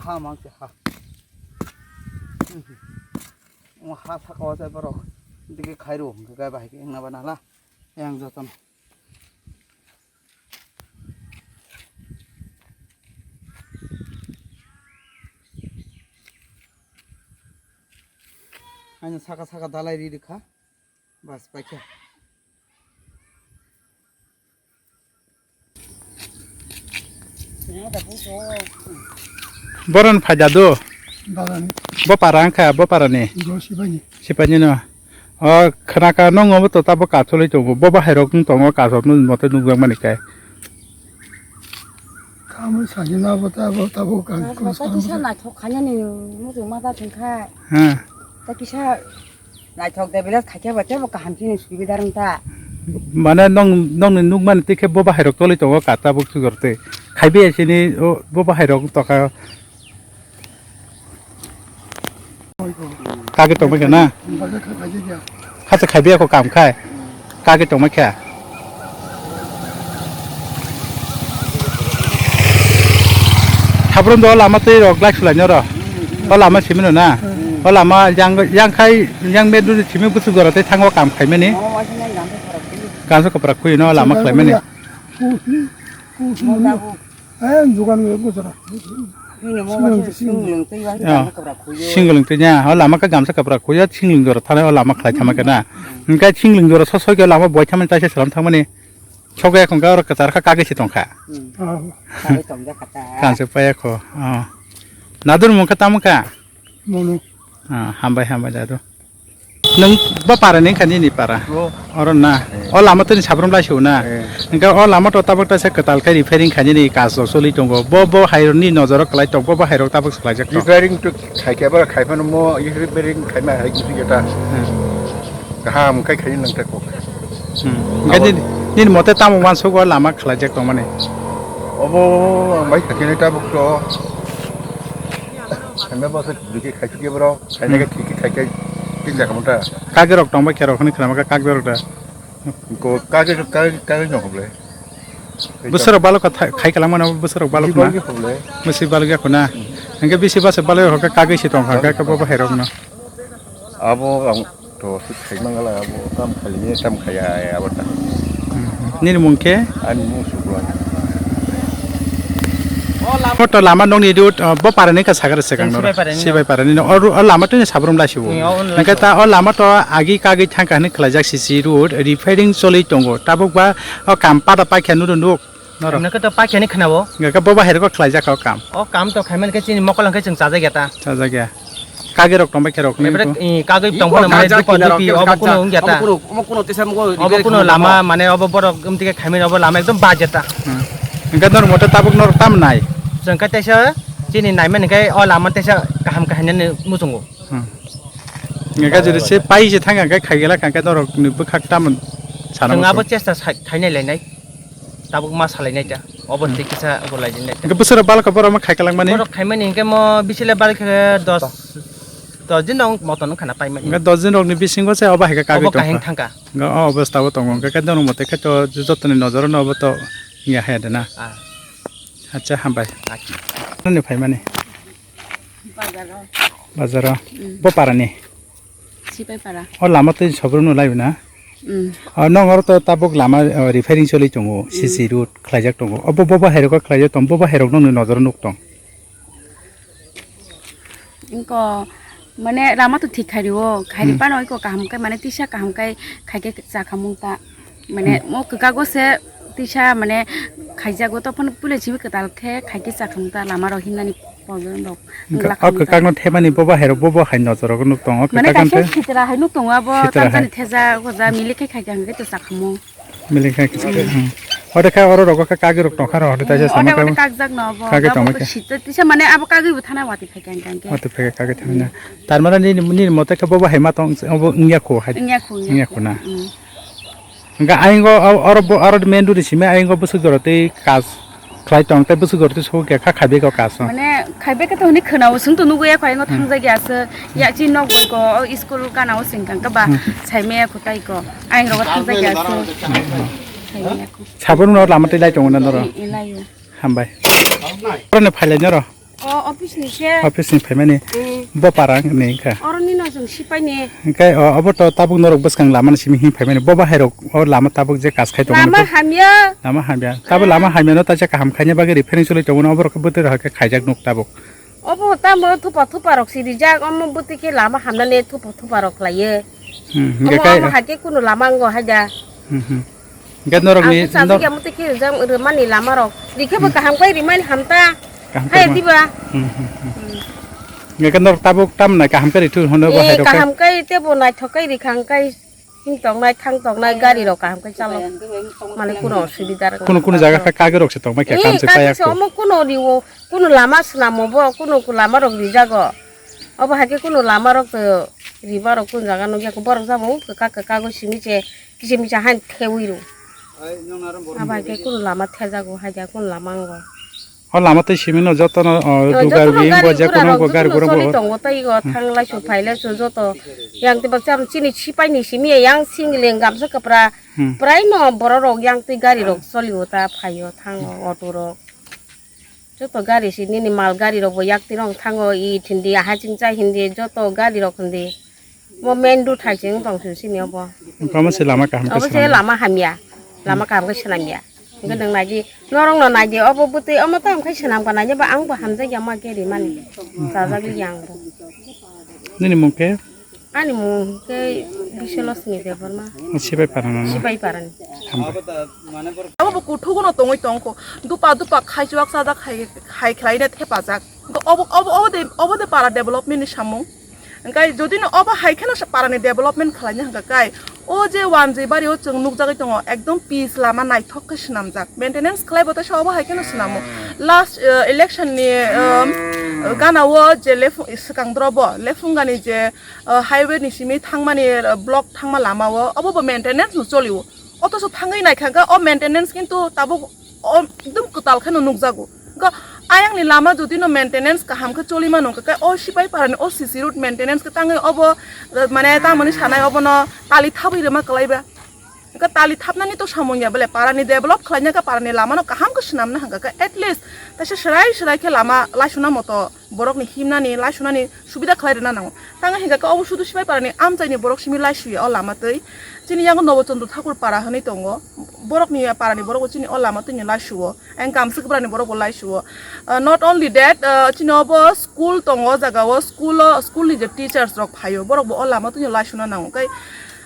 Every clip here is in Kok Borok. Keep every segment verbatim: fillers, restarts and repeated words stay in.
Ha mang se ha. Mo ha saka o se borok. Digi khairu, gai bai ke na bana la. Yang jotono. Ani saka saka dalai ri rikha. Bas paikha. Boron phaida do. Dalani. Bo para wngkha, bo parani. Bo sibani. Sibani no. O khwnaka nongo bo to tabo kacholi tongo. Bo bahairok wng tongo kachok no mote nukjak mani kai. Kamo sajina bo tabo tabo kan. Bas, bas, kisa naithok khainani muchung ma da thungkha. Ha. Ta kisa Naithok de bilas khaikhe bo tebo kaham chini subidar wngta. Mane nong, nongni nukmani tikhe bo bahairok tolwi tongo ka tabuk sugor tei. Khaibe sini o bo bahairok tokha. Kage tongma khe na? Khacha khaibe ko kam khai. Kage tongma khe. Habrum do lama twi rok glak sulai noro. O lama simino na. O lama yang, yang khai, yang me duri simi busu gora tei thango kam khaimani. Kansa kopra khuino lama khlaimani. Singlung twi nya, o lama ka gamsa kapra khuyo, singlung jora thana o lama khlai thama kena. Engkai singlung jora so soi lama boi thama taisa salam thangmani. Sogo ekong ka oro kwchar kha kagwi se tongkha. Hmm. Oh. Kagwi tongjak kha ta. Kanse paya kho. Oh. Nadur mungkha tamo kha? Mono. Ah, hambai, hambai dadu. Nung bo para ni khani ni para. Oh. Oro na. Eh. O lama tini sabrum lai su na. Eh. Engka o lama to tabak ta se kwtal khai repairing khani ni kas rok soli tongo. Bo, bo hai ni nojoro kwlai tong, bo, bo hai rok tabak swlai jak tong. Repairing to khai khe ba khai phano mo repairing khai ma hai gisi jeta. Hmm. Kaham khai khai nang ta kok. Hmm. Engka abo nini, nini mote tamo uansuk o lama khlai jak tong mani. Obo ang bai khai khe ta buk to. Khaina ba se duki khai khe bro, khaina khe thik khai khe tin jak mata. Kage rok tong bai khe rok hwnwi khna ma kage rok da. Ko kage kage kage no hoble. Bwswk rok balok khai kalang mano bwswk rok balok na. Bwswk balok ya khuna. Engke bisi basa balok rok kage si tong kha kage bo hai rok no. Abo ang to sik khai mangala abo tam khali ni tam khaya abo ta. Nini mung khe? Ani mung Sukla. Koto lama nokni road, uh, bo parani ka sakar se kang noro. Sibai parani no. Sibai parani no. O ru-, o lama to ni sabrum lai sibo. Ni, o lai sibo. Engke ta o lama to agi kagwi thangka hwnwi khlaijak C C road, repairing choli tongo. Tabuk ba o kam pada paikha nuru nuk. Norok. Nokhe to paikha ni khwnabo. Hingke bo bahai rok khlaijak o kam. O kam to khaimani khe chini mokol hwnkhe chwng chajak ya ta. Chajak ya. Kagwi rok tongbai khe rok ni. Ebere, i, kagwi tongphano mane dupo dupi obo kuno wngya ta. Obo kuno, obo kuno tesa mugo obo kuno lama mane obo borok wngtike khaimani obo lama ekdom baja ta. Hmm. Hingke norok mote tabuk norok tam nai. Chwng khe teisa chini naimani khe o lama teisa kaham kaham nani muchungo. Hmm. Hingke jodi se pai se thang khe khaigela khe norok ni bwkhak tam sana muchung. Chwng abo chesta sai-, thainai lainai. Tabuk ma salai nai ta. Obo tei kisa obo lai nai ta. Hingke bwswk rok balok borok ma khai kalang mani? Borok khaimani hingke mo bisile balok khe dos, dos din rok motom wngkha na paimani. Hingke dos din rok ni bisingo se obo hai khe kagwi tongkha. Obo kaheng thangkha. Hingke o obostha o tongo. Hingke khe norok mote khe to jotoni nojoro no obo to ya hai de na. Ah. Acha hambai. Acha. Nini phaimani? Bazaro. Bazaro. Mm. Bo parani? Sipaipara. O lama twi sobrum no lai na? Mm. O nong oro to tabuk lama, o, repairing choli tongo, C C road khlaijak tongo. O bo, bo, bo hai rok khlaijak tong, bo, bo hai rok nokni nojoro nuk tong. Inko, mane lama to thik khai rio, khai ri pano iko kaham kai, mane tisa kaham kai, khai ke cha khamung ta. Mane mo kwkago se tisa mane khaijago to phano pule simi kwtal khe khai ke cha khamung ta lama rok himnani problem rok. Wngkha o kwkak no thepmani bo bahai rok bo bo hai nojor rok nuk tongo. Mane kwkak kaisa sitra hai nuk tongo abo tamsani theja goja milik khai khai hwnkhe to cha khamung. Milik khai kisa. Ode kha oro rogo kha kagwi rok tongkha ro hode taisa sama kagwi tongma khe. Sitra tisa mane abo kagwi bo thana wati khai khai hwnkhe. Wati khai kagwi thana. Tar mane nini mote khe bo bahai ma tong obo wngya kho hai. Wngya kho, wngya kho na. Hingke ayang o, o, oro bo, oro main road ni simi ayang o bwswk jora tei kaj khlai tong tei bwswk jora tei sokya kha khai beko kaj o. Mane khai beko to hwnwi khwnao, chwng to nugwi ya kho ayang o thangjak ya se, ya chi nok bai ko, o school gana o sing kang khe ba sai maya kho tai ko, ayang rogo thangjak ya se. Sai maya kho. Sabon no lama tei lai tongo na noro? Hambai. Oro ni phailai noro? O office ni se. Office ni phaimani. Mm. Bo para ni wngkha. Oro ni no chwng sipai ni. Hingke o, obo to tabuk norok bwskang lama ni simi hin phaimani. Bo bahai rok o lama tabuk je kas khai tongo. Lama hamya. Lama hamya. Tabuk lama hamya no ta je kaham khaina bagwi repairing choli tongo no obo rok bwtwi rok khe khaijak nuk tabuk. Obo tamo thupa thupa rok si rijak, omo bwtwi khe lama hamnani thupa thupa rok khlaiyo. Hmm, hingke omo, kai omo hai khe kunu lama wngo hai da. Hmm, hmm. Hingke norok ni, ang khe chajak nor- ya, muti khe jang rwmani lama rok. Rikhe bo kaham kai rimani hamta. Kaham hai tongma. Diba? Hmm, hmm, hmm. Hmm. Hingke norok tabuk tam nai kaham kai rithu hono bo eh, hai rok kai. Kaham kai tebo naithok kai rikhang kai. Him tongnai, thang tongnai, gari rok kaham khe chalo. Mane kuno osubida rok. Kuno kuno jaga khe kagwi rok se tongma khe eh, kam se kagwi payak se ko. Omo kuno riwo, kuno lama swnamo bo, kuno lama rok rijago. Obo hai khe kuno lama rok to riba rok kuno jaga nukya khe borok jabo kwkak kwkak o simi se kisa misa han thewi rw. Abo hai khe kuno lama thejago, hai ja kuno lama wngo. O lama tei simi no joto no, o, o, duga joto no rugi gari bo je gura kono rok bo joto gari no gura choli bo. Tongo tei o hmm. Thang lai su phai lai su joto yang tei baksa chini sipai ni simi yang singling gamsa kapra hmm. Prai no borok rok yang tei gari rok choli o ta phai o thang o auto rok joto gari si nini mal gari rok bo yak tei rong thang o i thindi aha ching chai hindi joto gari rok hindi. Mo main road hai se wng tong sini obo. Omo se lama kaham khe obo se swnamya. Lama hamya. Lama kaham khe swnamya. Hwnkhe nwng nai di, norok no nai di, obo bwtwi omo tamo khe swnam ka nai di ba ang bo hamjak ya ma khe rimani. Chajak li yang bo. Nini mung khe? Ani mung khe Biswalakshmi Debbarma. Sipai parani. Sipai parani. Hambai. Abo bo kuthugo no tongwi tongkho. Dupa dupa khaichuak sajak hai, hai khlaina thepajak. Obo, obo, obo de, obo de para development ni samung. Hingke jodi no obo hai kheno sa-, para ni development khlaina hingka kai. O je Wanjwi bari o chwng nukjagwi tongo, ekdom pitch lama naithok khe swnamjak. Maintenance khlai bo teisa obo hai kheno swnamo. Last, eh, election ni, um, gana o je lefu-, swkang doro bo, Lephunga ni je, eh, highway ni simi thangmani, eh, block thangma lama o, obo bo maintenance no choli o. Otoso thangwi naikha khe o maintenance kintu tabuk o ekdom kwtal kheno nukjago. Khe ayang ni lama jodi no maintenance kaham khe choli mano khe o sipai para ni o C C road maintenance khe tangwi obo, eh, mane tamoni sanai obo no tali thabwi rwma kwlai ba. Khe tali thabnani to samung ya bole para ni develop khlaina khe para ni lama no kaham khe swnamna hangka khe at least taisa serai serai khe lama laisuna moto borok ni himnani, laisunani subida khlai rwna nango. Tangwi hingka khe obo sudu sipai para ni amchai ni borok simi laisuya o lama twi. Chini yango Nobo Chandra Thakur para hwnwi tongo. Borok ni para ni borok bo chini o lama twi ni laisuo. Ang Kamsik para ni borok bo laisuo. Uh, not only that, uh, chini obo school tongo, o jaga o school o, school ni je teachers rok phaio, borok bo o lama twi ni laisuna nango. Kai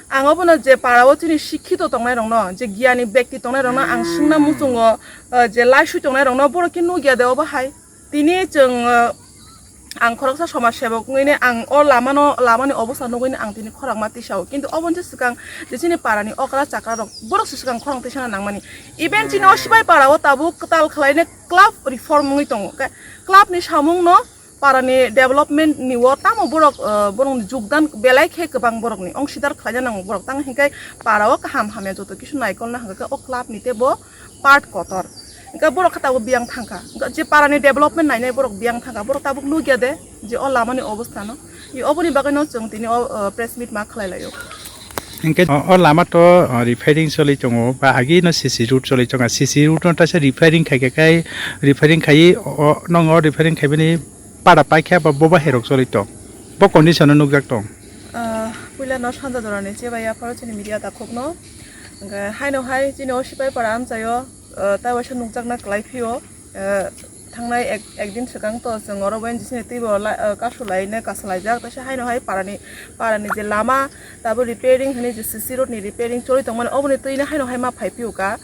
ang obo no je para o chini sikhito tongnai rok no, je giyani bekti tongnai rok no ang swngna muchungo, uh, je laisu tongnai rok no borok khe nugya de obo hai. Tini chwng, uh, ang khoroksa somaj sebok wngwi ni ang o lama no, lama ni obostha nugwi ni ang tini khorang ma tisa o. Kintu obo ni swkang je chini para ni okra chakra rok borok se swkang khorang tisa na nangmani. Even chini o sipai para o tabuk kwtal khlai ni club reform wngwi tongo. Khe club ni samung no para ni development ni o tamo borok, uh, borok ni jogdan belai khe kwbang borok ni ongsidar khlai na nango borok. Tang hingke para o kaham hamya joto kisu naikol na hingke o club ni tei bo part kotor. Hingke borok khe tabuk biyang thangkha. Hingke je para ni development nainai borok biyang thangkha. Borok tabuk nugya de je o lama ni obostha no. I oboni bagwi no chwng tini o, o, press meet ma khlai laio. Hingke o, o lama to, o, repairing choli tongo ba agi no C C road choli tongo. C C road no ta se repairing khai khe kai repairing khai o, o, nong o repairing khai bini para pai khe ba bo ba herok choli tong. Bo condition no nukjak tong. Ah, puila no sanja jora ni che bai apharo chini media takhuk no. Hingke haino hai chini o sipai para amchai o, ah, tai waisa nukjakna kwlai phio. Eh, thangnai ek, ekdin swkang to chwng oro bo N G C ni twi bo la-, eh, kasu lai ne kasa laijak, teisa haino hai parani, parani je lama tabuk repairing hinwi je C C road ni repairing choli tongmani, oboni twi no haino hai ma phai phiyuka.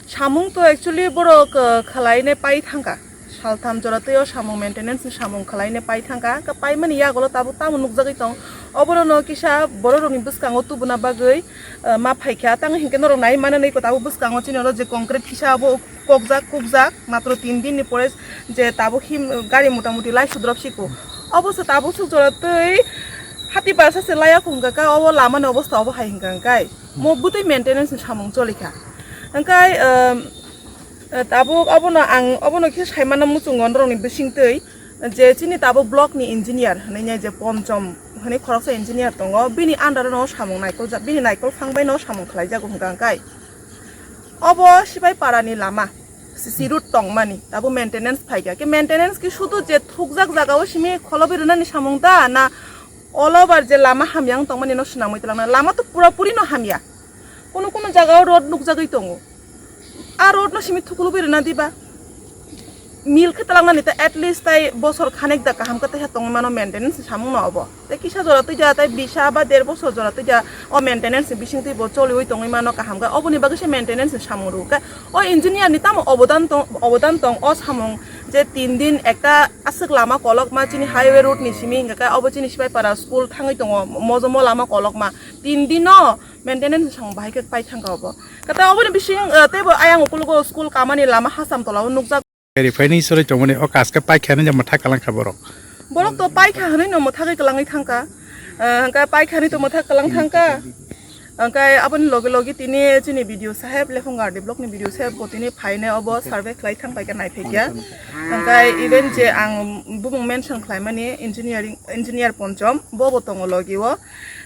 Samung to actually borok, eh, khalai ne pai thangka, saltham jora twi o samung maintenance ni samung khalai ne pai thangka, hwnkhe paimani yagulo tabuk tamo nukjagwi tong, obono no kisa borok rokni bwskango tubuna bagwi, eh, ma phaikha, tamo hinkhe norok nai mano nai ko tabuk bwskango chini oro je concrete kisa abo kokjak, kokjak, matro tin din ni pore je tabuk him, gari mota moti lai sudrop siko. Obo se tabuk suk jora twi hati barsa se laya ko hwnka khe obo lama ni obostha obo hai hwnka khe mo bwtwi maintenance ni samung choli kha. Hwnkhe, um, tabuk obono ang, obono khe sai mano muchungo norok ni bising twi je chini tabuk block ni engineer hinwi je Ponchom hinwi khoroksa engineer tongo, bini under o no samung naikol jak, bini naikol phang bai no samung khlai jago hwnka khe. Obo sipai para ni lama. C C road tongmani, abo maintenance phaikha. Khe maintenance khe sudu je thukjak jagao simi kholobi rwnani samung da na all over je lama hamya wng tongmani no swnamwi twlangna? Lama to pura puri no hamya. Kuno kuno jagao road nukjagwi tongo. A road no simi thukulubwi rwna diba? Mil khe twlangnani ta at least tai bosor khanek da kaham khe taiha tongwi mano, maintenance ni samung no obo. Tai kisa jora twi ja, tai bisa ba der bosor jora twi ja, o maintenance ni bising twi bo choliwi tongwi mano kaham khe. Oboni bagwi se maintenance ni samung rw khe o engineer ni tamo obodan tong, obodan tong o samung je tin din ekta aswk lama kolokma chini highway road ni simi hingkha khe obo chini Sipaipara school thangwi tongo, mojomo lama kolokma tin din no maintenance ni samung bahai khe pai thangkha obo. Kata oboni bising, eh, teibo ayang ukulugo school kamani lama hasam tolao nukjak. Rifai ni soroi tongmani o kaske paikha ni jama thak kalang kha borok. Borok to paikha hwnwi no mwthagwi kwlangwi thangkha. Eh, hwnkhe paikha ni to mwthak kwlang thangkha. Hwnkhe aboni logi logi tini chini B D O saheb, Lephungardi block ni B D O saheb bo tini phainai obo survey khlai thang paikha, nai phaikha. Hwnkhe even je ang bumung mention khlaimani engineering, engineer Ponchom, bo bo tongo logi o.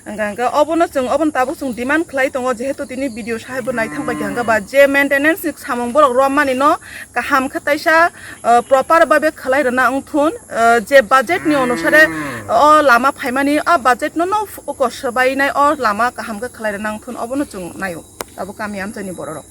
Hwnkhe, hwnkhe obono chwng, obono tabuk chwng demand khlai tongo, jehetu tini B D O saheb bo naithang paikha, hwnkhe ba je maintenance ni samung borok romani no kaham khe taisa, uh, proper babe khlai rwna wngthun, uh, je budget ni onusare o lama phaimani, a budget no no focus swbainai o lama kaham khe khlai rwna wngthun, obono chwng naio tabuk kami amchaini bororok.